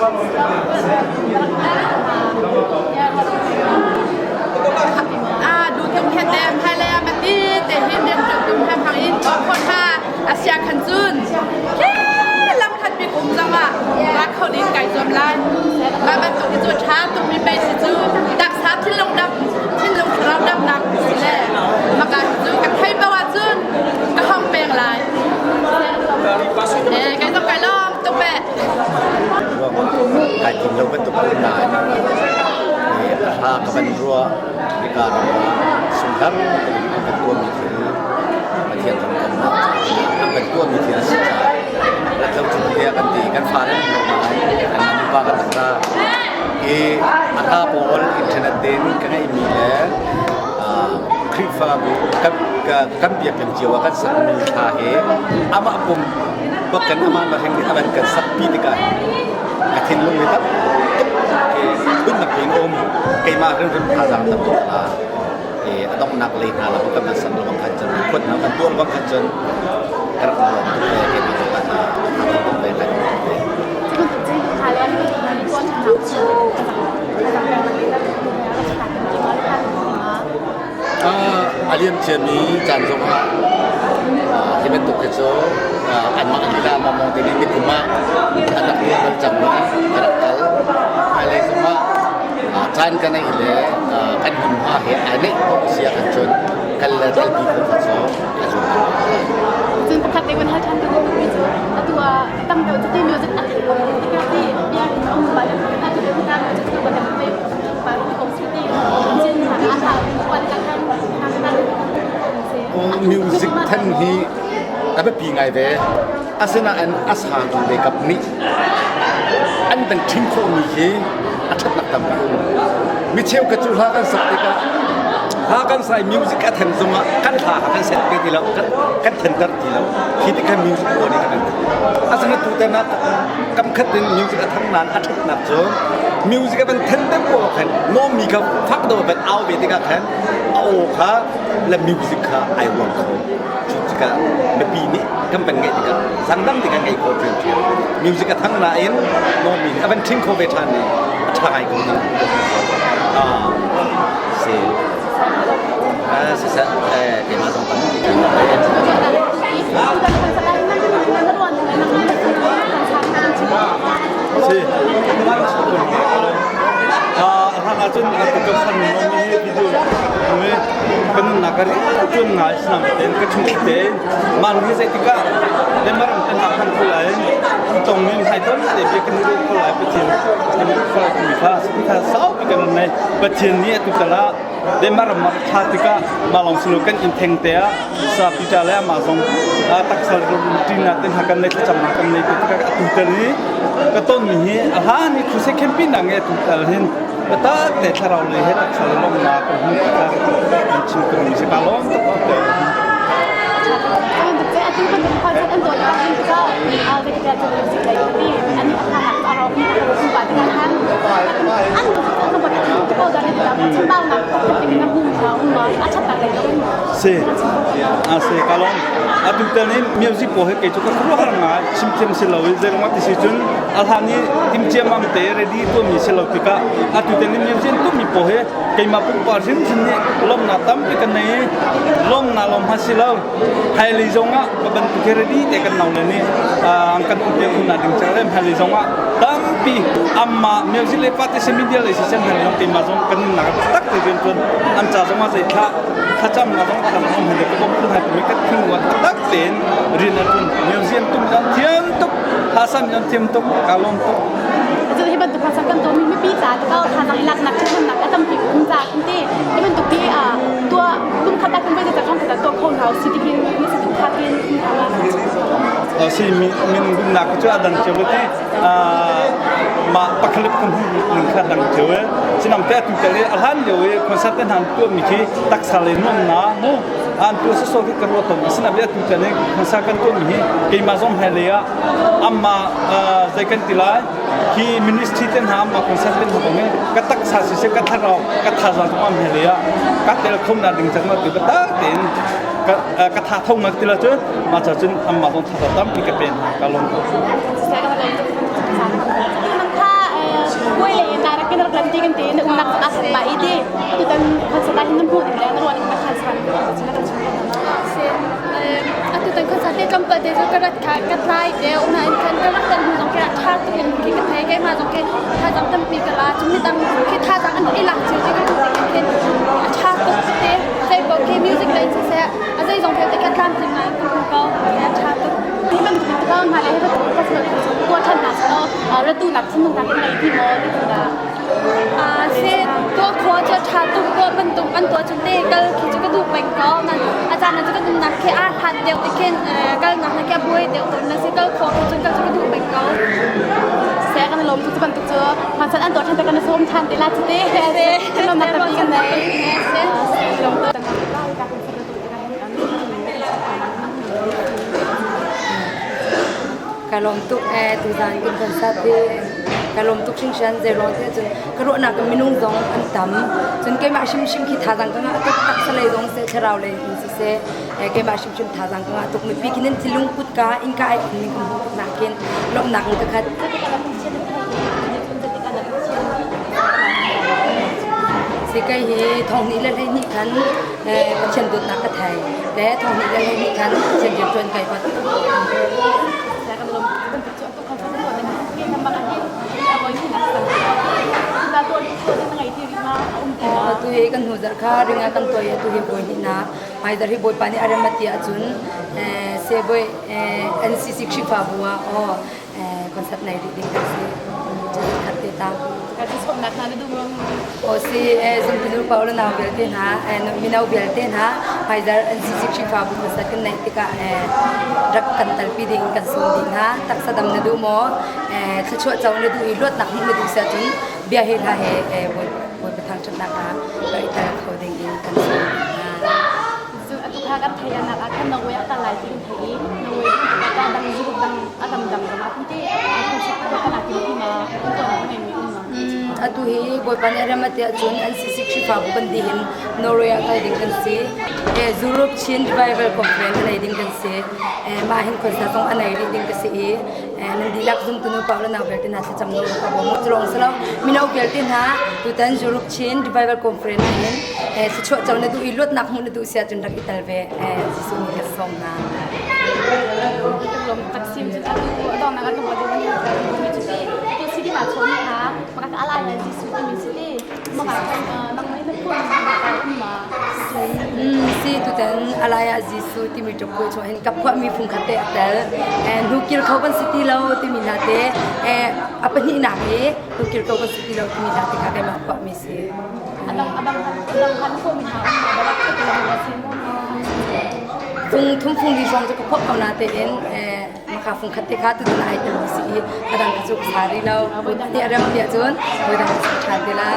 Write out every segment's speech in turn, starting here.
Dutung he te hmailei ah mati te hin rian ṭuan tum he hmang in tuah khawh hna a sia khan cun lam khat bik um zong ah ra kho ding kai zuam lai. Mah bantuk hi cu ṭha tuk mi pei si cu taksa thinlung dam thinlung thlarau damnak si le maka hi cu ka thei paoh ahcun ka hong peng lai. Eh, kai zong kai lawm tuk ve. Kai tim lo bantuk a um nain a hla ka van ruah hika ram ah sunghar tein an kan tuahmi thil Pathian ram komnak an kan tuahmi thil a si caah rat lo cu tiah kan ti kan fale an lo nain kan nupa kan rak ra i a hla pawl internet in ka ngeihmi le Khrihfabu kan biakinn cio ah kan sakmi thla hi amah pum bak kan amah mahring nih a van kan sakpi tikah ka thinlung hi tam tuk phun nak in um keimah hrimhrim thazaang tam tuk la a donghnak lei hna lam kan sak lawng khan cun khuat hna kan tuar bang khan cun ka rak lawm tuk ve keimah zong ka tha tuk ve ka tuk ve. A liam ciami caan zongah hi bantuk hi cu anmah lila mawmawng te nih nikum ah an rak tuah bal cang i ka rak kal. Hmailei zongah caan ka neih le kan hmunhma he ai neih khawh si ahkhan cun kal le kalpi khawh kha cu a zuam ko lai. Cun pakhat te kan hal ṭhan ka duhmi cu atu ah tam deuh cu ti music a theih ko tikah ti biakinn a um ba le atu le hna music cu kan pe Music than hi a biapi ngai ve. Asinain a satu le kap nih an kan ṭhing khawhmi hi a ṭhatnak tampi um. Mi cheukhat cu hla kan sak tikah hla kan sa i music a then zongah kan hla kha kan set ve ti lo, kan thenter ti lo. Khi tikhan music pawl nih kan Asinain tutan ah kam khat in music a thang nain a ṭhatnak cu music a van then deuh ko khan nawmmi kha fak deuh van au ve tikah khan a aw kha le music kha ai ruang kho. Cu tikah mipi nih kan van ngaih tikah zangdang tikah ngaih kho ṭhiamṭhiam. Music a thang nain nawmmi nih a van ṭhing kho ve ṭhan i a ṭha ngai ko ding. Ah, si. Ah, siseh, eh, keimah zong tam Si. Hlan ahcun ka khan mi hi video ka nunnak ka rian ngai sinam tein ka chung tein mah hi zei tikah Denmark an kan phan kho lai tong min hai ton te bia kan ru kho lai Pathian kan ru kho lai timi kha kha saupi kan nei Pathian nih atu tala Denmark ram ah thla tikah mah lawng silo kan inn theng te ah sa Peter le amah zong taksa ṭinak te hna kan nei thlacamnak kan nei tikah atu tal hi ka tonmi hi a hlan i crusade camping nak nge atu tal hin biatak te thlarau lei he taksa le lawmnak kan hmu tikah kan chim ka mi si ka lawm tuk te. Atu kan concert an tuah tikah hin tikah zeitiah cu music lei ti ani a hna a rawk mi a rawk pa tikah khan an an bat a ko dan tikah chambaunak pakhat in na hmu um a that tak lei Si a si ka lawm atu tel ni music pawl he kei cu ka khuaruahhar ngai chim thiam si lo i zeilong ti si cun a hlan i timcia mam te ready tuahmi si lo tikah atu tel ni music tuahmi pawl he keimah pumpak hrimhrim nih lawmnak tampi kan nei i lawmnak lawm ha si lo hmailei zongah ka bantuk he ready te kan nau le nih an kan um te khun ding cang le hmailei zongah tampi amma music le party media le si sen hmailei zong keimah zong kan nunnak tak te rian tuan an ca zongah zei thla thlacam na zong thla zong hmailei ka bom phun hai mi ka thin wa tak tein rian an tuan museum tum zong thiam tuk hasan zong thiam tuk ka lawm tuk. Cu hi bantuk kha kan tuahmi mipi ca tikah thazaang i laknak ṭhathnemnak a tampi um ca kan ti. Hi bantuk hi tuah kum khat ah kan voi zeizat khat ah tuah kho hna usih ti hin ni si tuk thakin Si minung duhnak cu a dang cio ti mah pakhalip kan hmuh ning kha dang cio e sinam te atu tel i a hlan lio i concert te hna tuahmi khi taksa le nuamnak mu an tu so so khi ka ruah tawn sinam atu tel i concert kan tuahmi hi keimah zong hmailei ah amma zei kan ti lai hi ministry te hna amma concert te hna kong hi ka taksa siseh ka thlarau ka thazaang zong am hmailei ah ka tel khom na ding cang ma ti tak tein ka ka tha tho ma ti la cu ma cha cun amma zong tha tampi ka pen ka lawm Kha. Kuai le na rak kin rak lan ti kan ti na umnak a khat pa i ti tu tan concert ah hin nan hmuh ning le na ruah ning na khan san chin na kan chim Atu tan concert te tlawmpal te cu ka rat kha ka tlai te una in khan ka rak tan hnu zong khi tha tuk in khi ka thei keimah zong khi thazaang tampi ka la cun midang khi thazaang an i lak cio ti ka hmuh tik in khin a tha tuk te zei paoh khi music lei in siseh a zei zong vialte kha tlamtling ngai in ka hmu ko a tha tuk. Hi bantuk in tikah hna le hi bantuk concert tuah ṭhan hna selaw ratu nak thinlung nak in ngei ti maw ti dah? Se tuah khua cu a ṭha tuk tuah bantuk an tuah cun te kal khi cu ka duh peng ko nan a caan ah cu kan umnak khi aa hlat deuh ti khin kalnak na khi a buai deuh tawn na si kal khua khi cun kal cu ka duh peng ko. Se kan lawm cu bantuk cu concert an tuah ṭhan te kan sawm ṭhan te la cu te. Se lawm nak tampi kan nei. Se lawm tu. Ka lawm tuk ee tuzaan kan concert hi ka lawm tuk hringhran zeiruang tiah cun ka ruahnak in minung zong an tam cun keimah hrimhrim khi thazaang ka ngah tuk taksa lei zong seh thlarau lei in siseh keimah hrimhrim thazaang ka ngah tuk mipi khi nan thinlung kutka innka ai on ning ka hmuh tuk nakin lawmhnak in ka khat. Si kei hi thong hnih le 12 khan Pathian dawtnak ka thei le thong hnih le 12 khan Pathian rian ṭuan kai vat. Atu hi kan hnu zarh kha ringa kan tuah i atu hi bawi hnihnak hmaizarh hi Bawipa nih a rem a ti ahcun Sebawi NCC Khrihfabu ah aw concert nei rih ding kan si. Khat te ta. Aw si zumtu nu pa le nau vialte hna mino vialte hna hmaizarh NCC Khrihfabu concert kan neih tikah rak kan talpi ding kan sawm dih hna. Taksa dam na duh maw? Thluachuah co na duh i luatnak hmuh na duh si ahcun bia he hla he Bawipa thangṭhatnak ah rak i tel kho ding in kan sawm dih hna. Cun atu kha kan theih anak ah khan Norway a kal lai ti kan theih i Norway ka dang Europe dang a dang dang zong ah khan ti concert tuah kan aa tim ti ma kan tuah nak ngeimi um ma? Atu hi Bawipa nih a rem a ti ahcun NCC Khrihfabu kan dih hin Norway ah kal ding kan si. Europe Chin Revival Conference a nei ding kan si. Mah hin concert zong a nei rih ding ka si i nan dihlak zumtu nu pa le nau vialte hna thlacam no ka bawm mu culong silo mino vialte hna tutan Europe Chin Revival Conference ah hin thluachuah co na duh i luatnak hmuh na duh si ahcun rak i tel ve Jesuh nih kan sawm hna. Lom taksim cun atu adongnak ah ka bawt ding mi cu ti tu si ding ah chawmi kha maka alai le Jesuh timi si ti maka kan nangmah na phuan um ma Si tutan alai ah Jesuh timi ṭappuai chung hin ka phuahmi fungkhat te a tel. Hnukir kho kan si ti lo timi hna te a pahnihnak hi hnukir kho kan si ti lo timi hna te kha keimah phuahmi si. Fung thum fung li hrawng cu ka phuah ko na tein maka fungkhat te kha tutan ai tel mi si i a dang kha cu ka sa rih lo. Ti a rem ti ahcun voi dang ka ṭhan te la.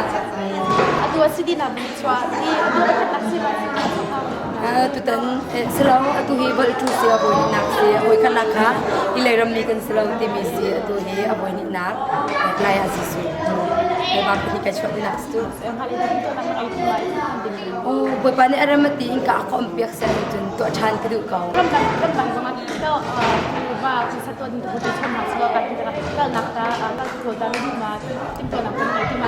Atu a si dina chuah i atu a khat si Tutan silo atu hi vol tu si a voi nak si a voi khat kha i lei ram mi kan silo timi si atu hi a voi nak lai a si su ba hi ka chuah dinak tu Oh bawipa nih a ram ti in ka a kom piak se cun tuah ṭhan ka duh ko ram dang ram dang zong ah to va sa to ding tu chom nak silo kan kal nak ta kal tu ta du ma tim to nak kan ngai ti ma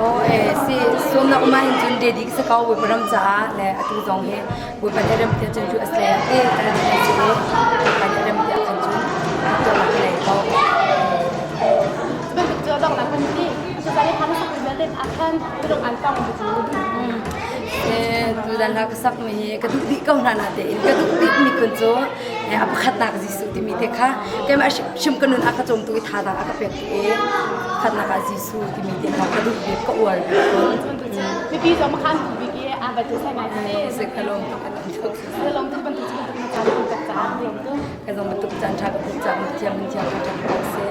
Oh eh si sum na uma hin cun dedi sa kau bawipa ram caah le atu zong hi bawipa nih rem tiah cun US lei ah te kan kan si i bawipa nih rem tiah khan cun tuah nak lei ko. Bantuk cu dong nak kan ti tu zan i khan sak vialte ah khan tudung an tong bu Tu dan hla ka sak mi hi ka duh dih ko hna na tein ka duh bik mi kun cu a pakhatnak Jesuh timi te kha keimah hrim ka nun a ka cawmtu i thazaang a ka pek tu i pakhatnak ah Jesuh timi te kha ka duh bik ka uar bik kun. Mipi zong khan duh bik i a va tu sai ngai te. Se ka lawm tuk ka lawm tuk. Ka lawm tuk bantuk cu bantuk na caan ka pek caah ka lawm tuk. Ka zong bantuk caan tha ka pek caah thiam thiam ka ṭha se.